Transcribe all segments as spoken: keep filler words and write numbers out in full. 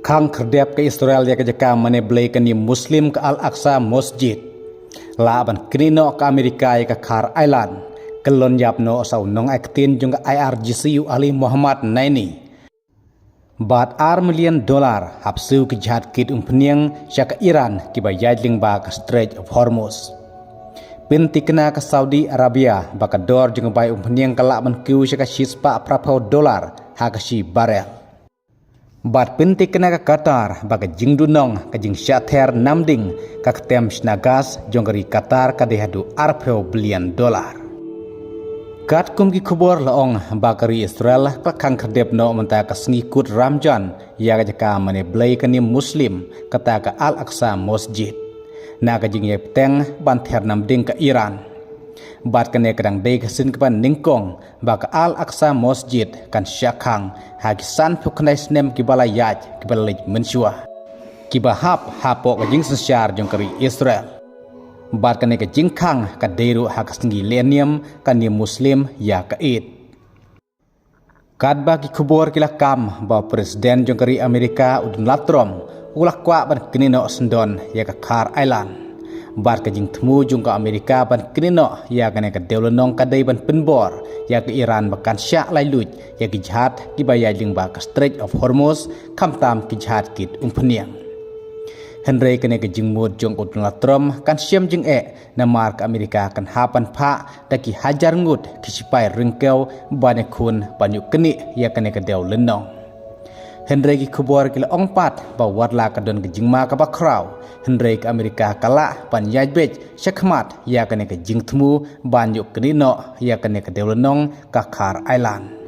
Khang khyrdep ka Israel ïa ka jaka mane blei ka niam Muslim ka Al-Aqsa Masjid. Lah ban knieh noh ka Amerika ïa ka Khar Island. Kyllon ïap noh sa u nongaiktien jong ka I R G C u Ali Mohammad Naini. Bad ar million dollar hap siew ki jahaj kit umphniang sha ka Iran kiba ïaid lyngba ka Strait of Hormuz. Pynthikna ka Saudi Arabia ba ka dor jong ka bai umphniang ka lah ban kiew sha ka shispah phraphew dollar ha ka shi barrel. Bad pynthikna ka Qatar ba ka jingduhnong ka jingshah ther namding ka ktem shna gas jong ka ri Qatar ka dei haduh arphew billion dollar. Katkum ki khubor la ong ba ka ri Israel ka khang khyrdep noh mynta ka sngi kut Ramjan ïa ka jaka mane blei ka niam Muslim kata ka Al-Aqsa Masjid. Na ka jingïaibteng ban ther namding ka Iran. Bad kane ka dang dei ka sien kaba nyngkong ba ka Al-Aqsa Masjid kan shah khang ha ki sanphew khyndai snem kiba la ïaid kiba la leit mynshuwa. Kiba hap hapoh ka jingsynshar jong ka ri Israel. Bad kane ka jingkhang ka dei ruh ha ka sngi lehniam ka niam Muslim ïa ka Eid. Katba ki khubor ki la kam ba u President jong ka ri Amerika u Donald Trump u la kwah ban knieh noh syndon ïa ka Khar Island. Bad ka jingthmu jong ka Amerika ban knieh noh ïa kane ka dewlynnong ka dei ban pynbor ïa ka Iran ba kan shah laitluid ïa ki jahaj kiba ïaid lyngba ka Strait of Hormuz, khamtam ki jahaj kit umphniang. Hynrei kane ka jingmut jong u Donald Trump kan shem jingeh namar ka Amerika kan hap ban phah da ki hajar ngut ki sipai ryngkew ban ïakhun ban ïuh knieh ïa kane ka dewlynnong. Hynrei ki khubor ki la ong pat ba wat la ka don ka jingma kaba khraw, hynrei ka Amerika ka lah ban ïaid beit shakhmat ïa kane ka jingthmu ban ïuh knieh noh ïa kane ka dewlynnong ka Khar Island.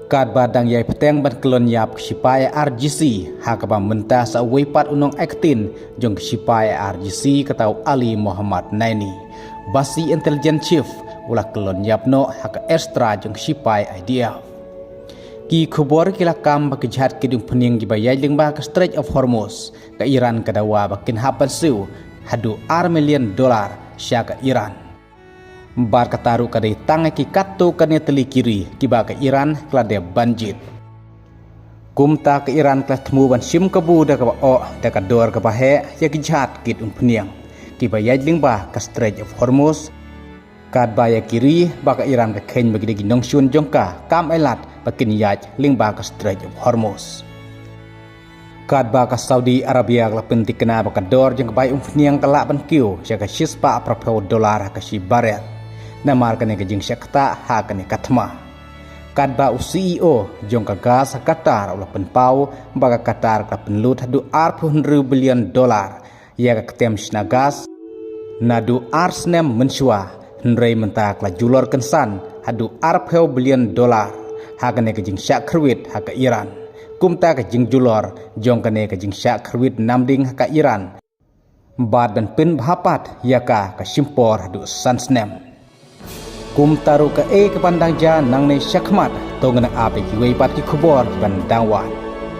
Katba dang ïaibteng ban kyllon ïap ka sipai I R G C ha kaba mynta sa uwei pat u nongaiktien jong ka sipai I R G C kata u Ali Mohammad Naini, ba shi intelligence chief u la kyllon ïap noh ha ka airstrike jong ka sipai I D F. Ki khubor ki la kam ba ki jahaj kit umphniang kiba ïaid lyngba ka Strait of Hormuz ka Iran ka dawa ba kin hap ban siew haduh ar million dollar sha ka Iran. Bad kata ruh ka dei tang ïa ki katto katne tylli ki ri kiba ka Iran ka la dep ban jied. Kumta ka Iran ka la thmu ban shim kabu da kaba oh da ka dor kaba heh ïa ki jahaj kit umphniang kiba ïaid lyngba ka Strait of Hormuz. Katba ïa ki ri ba ka Iran ka kheiñ ba ki dei ki nongshun jong ka kam ailad ba kin ïaid lyngba ka Strait of Hormuz. Katba ka Saudi Arabia ka la pynthikna ba ka dor jong ka bai umphniang ka lah ban kiew sha ka shispah phraphew dollar ha ka shi barrel. Namar kane ka jingshah ktah ha kane ka thma. Katba u C E O jong ka gas ha Qatar u la pynpaw ba ka Qatar ka la pynlut haduh arphew hynriew billion dollar ïa ka ktem shna gas naduh ar snem mynshuwa, hynrei mynta ka la julor kynsan haduh arphew billion dollar ha kane ka jingshah kyrwit ha ka Iran. Kumta ka jingjulor jong kane ka jingshah kyrwit namding ha ka Iran bad ban pynbha pat ïa ka ka shim por haduh san snem. Kumta ruh kaei kaban dang jia nangne shakhmat, to ngin ap ïa kiwei pat ki khubor kiban dang wan.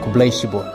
Khublei shibun.